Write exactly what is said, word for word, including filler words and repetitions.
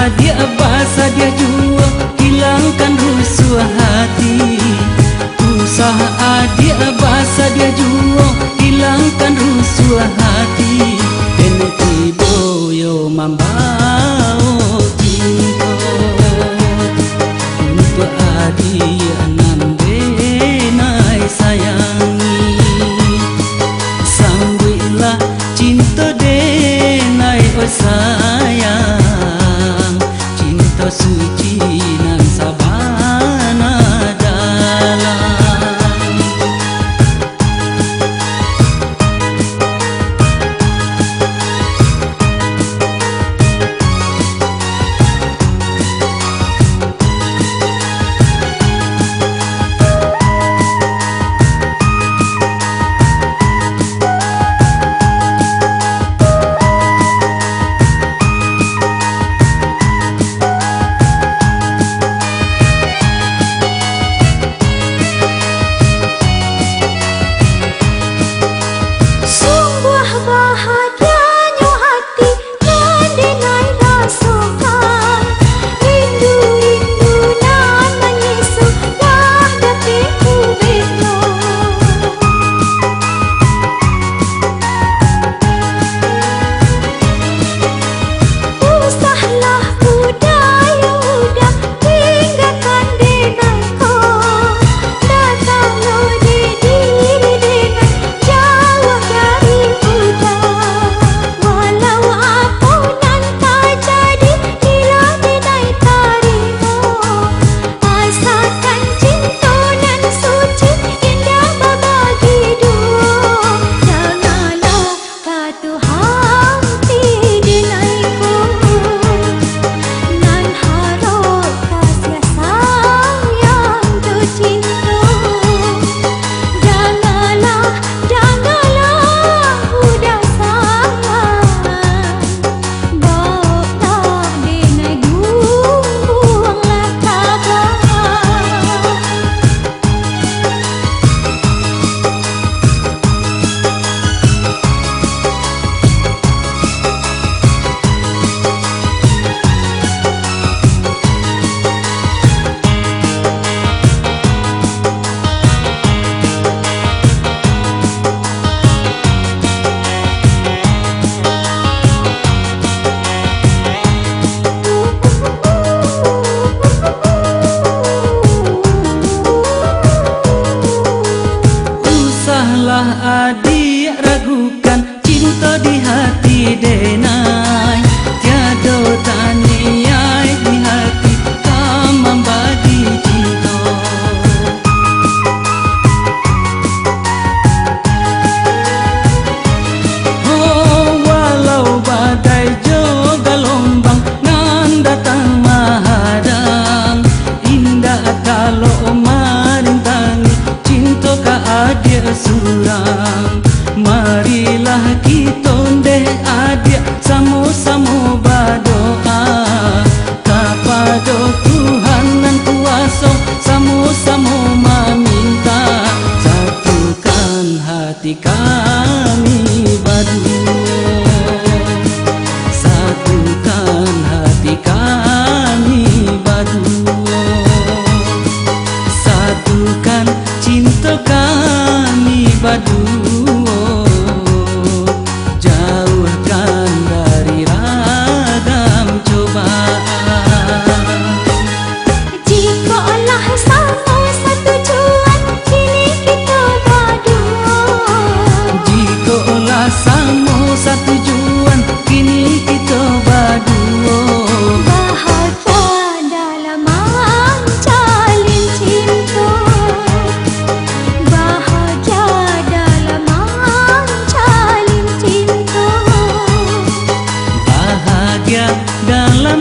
Adiak basadiah juo, ilangkan rusuah hati. Usah adiak basadiah juo, ilangkan rusuah hati. Dek tibo yo mambaok cinto, untuak adiak nan denai sayangi. Sambuiklah cinto denai, oi sayang, cinto suci nan sabana dalam. Sungguah bahagianyo hati nan denai rasokan. Rindu-rindu nan manyiso lah dapek ubeknyo. Usahlah budaya udah tinggakan denai ko. Datanglah di diri denai jauah dari udah. Walau apo nan tajadi, ilah denai tarimo. Asakan cinto nan suci, indak babagi duo. Janganlah patuh hati denai ko, nan harok kasiah sayang jo cinto. Janganlah, janganlah udah sayang, baoklah denai gumbuanglah kaba. Usahlah adiak ragukan cinto di hati denai, tiado taniaik di hati ka mambagi cinto. Oh, walau badai jo galombang nan datang mahadang, indak talok marintangi cinto ka adiak surang. Marilah kito ndeh adiak samo-samo badoa kapado Tuhan nan kuaso, samo-samo mamintak, satukan hati kami baduo, satukan hati kami baduo, satukan cinto kami baduo, jauahkan dari ragam cobaan. Jikok lah samo satujuan, kini kito baduo. Jikok lah samo satujuan, kini kito baduo. Bahagia dalam manjalin cinto. Bahagia dalam manjalin cinto. Bahagia dalam